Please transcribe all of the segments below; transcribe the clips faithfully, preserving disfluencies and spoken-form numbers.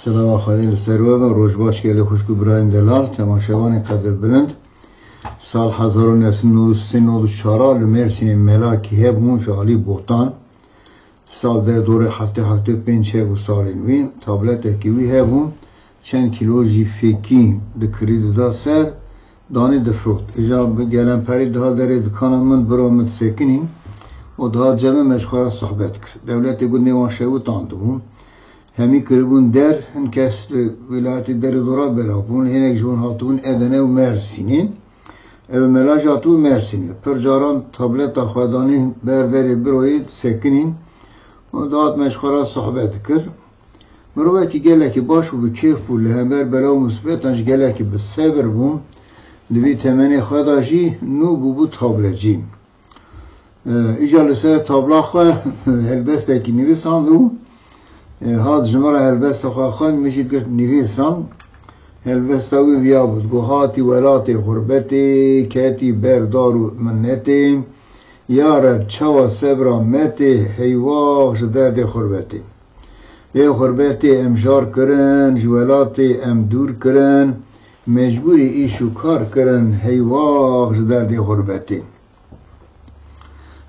Selama Xwedê li ser we be, roj baş gelê xwişk û birayên delal, temaşevanên qedirbilind. Sal hezar û neh sed û nod û çar li Mêrsînê melakî hebûn ji alî Botan. Sal derdorê heftê heftê pênc hebû salên wî, tabletekî wî hebû, çend kîlo jî fêkî dikirî dida ser, danî difrot. Îja bi gelemperî diha derê dikana min, bira min disekinî û diha cem min, me ji xwe re sohbet kir. Dewletê gundê wan şewitandibû. Hemî kiribûn der, hin kes li wîlayetê derê dora belav bûn, hinek ji wan hatibûn Edene û Mersînê. Ev mela jî hatibû Mersînê. Pir caran tableta xwe danî ber derê biroyê disekinîn û dihat me ji xwe re sohbet dikir. Mirovekî gelekî baş û bi kêf bû, li hember bela û musîbetan jî gelekî bi sebir bû. Di vî temenê xwe de jî nû bûbû tablecî. E, îcar li ser tabla xwe helbestekî nivîsand û, e, hat ji min re helbesta xwe xwend, min jî girt nivîsand. Helbesta wî viya bû, digot: Hatî welatê xurbetê, ketî ber dar û minetê. Ya Reb, çawa sebra me tê, heywax ji derdê xurbetê. Lê xurbetê em jar kirin, ji welatê em dûr kirin, mecbûrî îş û kar kirin, heywax ji derdê xurbetê.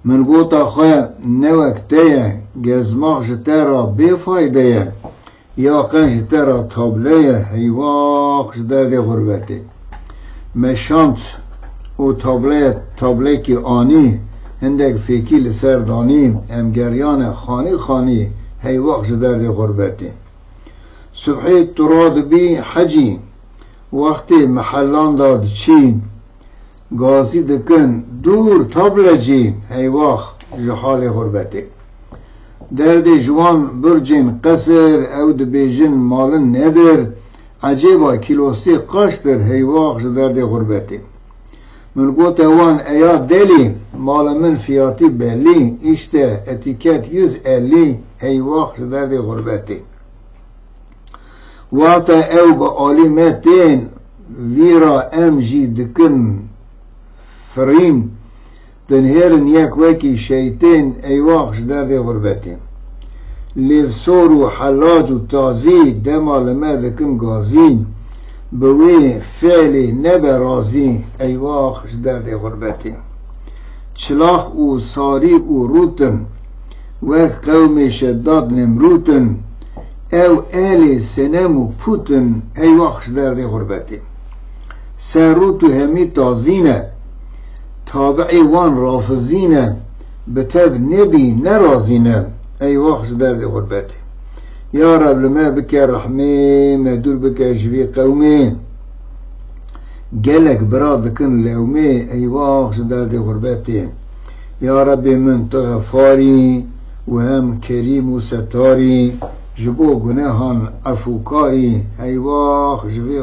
Min gota xwe: Ne wek te ye, gezmax ji te re bêfayde ye, ya qen ji te re table ye, heywax ji derdê xurbetê. Me şand û tableye, tablekî anî, hindek fêkî li ser danî, em geriyane xanî xanî, heywax ji derdê xurbetê. Sibhê tu radibî hecî, wextê mehelan de diçî, gazî dikin dûr tablecî, heywax ji halê xurbetê. Derdê ji wan bircên qesir, ew dibêjin malin nedir, ecêba kîlosê qaştir, heywax ji derdê xurbetê. Min gote wan: Eya delî, mala min fiyatî belî, îşte etîket yüz elli, heywax ji derdê xurbetê. Wate ew bi alî me tên, vîra em jî dikin firîn, dinhêrin yek wekî şeytên, eywax ji derdê xurbetê. Lêv sor û helac û tazî, dema li me dikin gazî, bi wê fiilê nebe razî, eywax ji derdê xurbetê. Çilax û sarî û rût in, wek qewmê Şeddad Nemrût in, ew elê senem û pût in, eywax ji derdê xurbetê. Serrût û hemî tazî ne, tabi'ê wan rafizî ne, bi tev nebî ne razî ne, eywax ji derdê xurbetê. Ya Reb, li me bike rehmê, me dûr bike ji vî qewmê. Gelek bira dikin lewmê, eywax ji derdê xurbetê. Ya Rebbê min, tu xefarî û hem kerîm û setarî, ji bo gunehan efûkarî, eywax ji vê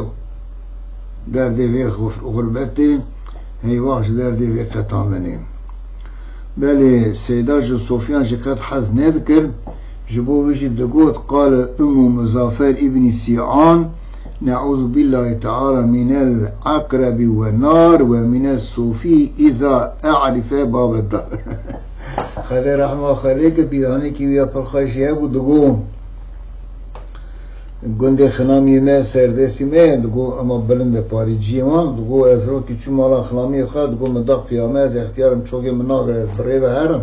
derdê vê xur-, xurbetê, eywax ji derdê vê qetandinê. Belê, Seyda ji Sofyan jî qet hez nedikir, ji bo wî jî digot: Qale Ummu Muzafer îbnî Sî'an, Ne'ûzu billahî teala minel akrebi ve nar ve minel sofî îza e'rife babed dar. Xwedê rehma xwe lê ke bîranekî wî ya pir xweş hebû, digo: Gundê Xinamiyê me serdestî me ye, digo, ema bilind e parî ciyê wan, digo, ez rokî çû mala Xinamiyê xwe, digo, min da qiyame, ez extiyar im, çokê min nagire, ez bi rê de herim.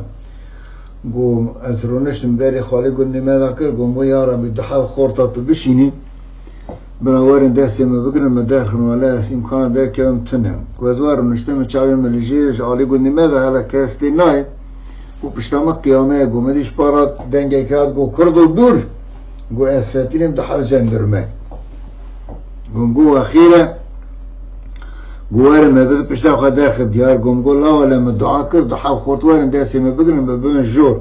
Go, ez rûniştim berê xalê gundê me de kir, go, go, ya Rebî, di hev xorta tu bişînî, bira werin destê min bigirin, min derxin wele, ez îmkana derkevim tune. Go, ez wer rûniştim, min çavê min li jêr, ji alî gundê me de hele kes tê nayê. Û pişta me qiyame ye, go, min dî ji para dengekî hat, go, Kurdo dûr, go, ez fetîlim, di hev cendirme. Go, go, wexîr e, go, werin me bidin pişta xwe derxin diyar, go, go, la wele min dua kir, di hev xort werin destê me bigirin, me bibin jor.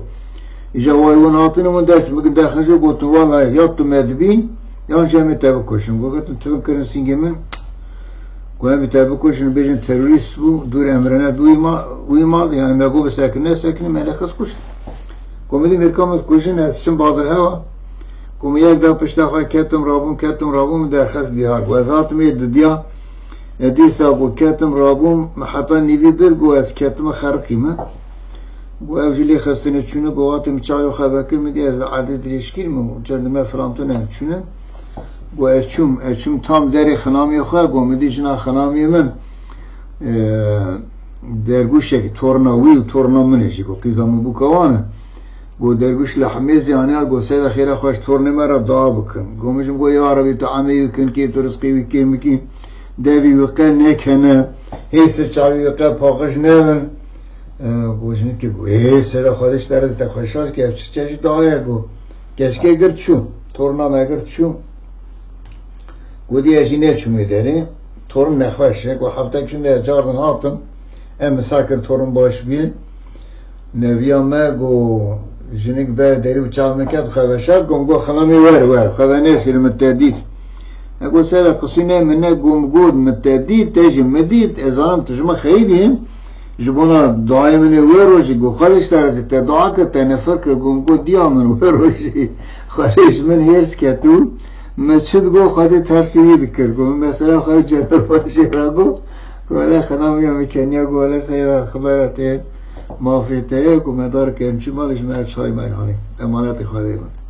Îja way wan hatine wan destê me derxin jor, gotin, wela ya tu me dibî, yan jî em ê te bikuşin. Go, gotin, tu bin kirin sîngê min, Ku em bi te bikujin, bêjin terorîst bû, dûr emrine dû îma, û îma, yani me got bisekine, sekine, me lê xist kuşt. Ku min dî mêrka min kujin, ez çim Badir Hewa. Ku min yek da pişta xwe ketim rabûm, ketim rabûm, min derxist diyar bû. Ez hatim ê didiya, e, dîsa ku ketim rabûm, min heta nîvî bir, ku ez ketime xeriqî me. Ku ew jî lê xistine çûne, ku hatê min çavê xwe vekir, min dî ez li erdê dirêjkîr me, çend me filan tune çûne. Go ez çûm, ez çûm tam derê xinamiyê xwe, go min dî jina xinamiyê min, e, dergûşek torna wî û torna min e jî, go qîza min bûka wan e. Go dergûş li hemêzê aniya, go seyda xêra xwe ji tornê me re dua bikin. Go min jî go ya Rebî tu emê wî kin kê, tu rizqê wî kêm bikî, devî wî qe nekene, hê sirçavî wî qe paqij nebin. E, go jinikê go, ê seyda Xwedê ji te re te xwe şaş ke, ev çi çeşî dua ye go. Keçikê girt çû, torna me girt çû. Go dî ez jî neçûm wê derê. Torn nexweş e. Go heftek çûn de cardin hatim. Em misakir torn baş bî. Neviya me go jinik ber derî û çav min ket xwe veşart. Go min go xinamê wer wer. Xwe ve nesî li min te dît. E go sere qisûnê min ne go min got min te dît, te jî min dît. Ez zanim tu ji min xeyidî. Ji bona duayê min ê wê rojî, got, Xwedê ji te re zî te dua kir, te nifir kir, got, got, diya min wê rojî Xwedê ji min hêrs ket û min çi digot, Xwedê tersî wî dikir. Got, min mesela xwe û Celalbajê re got, got, hele xinamiya min keniya, got, hele seyra xibera tê mafê te ye, got, me dar ke em çû malê ji me çay me hanî. Emanetê Xwedê bin.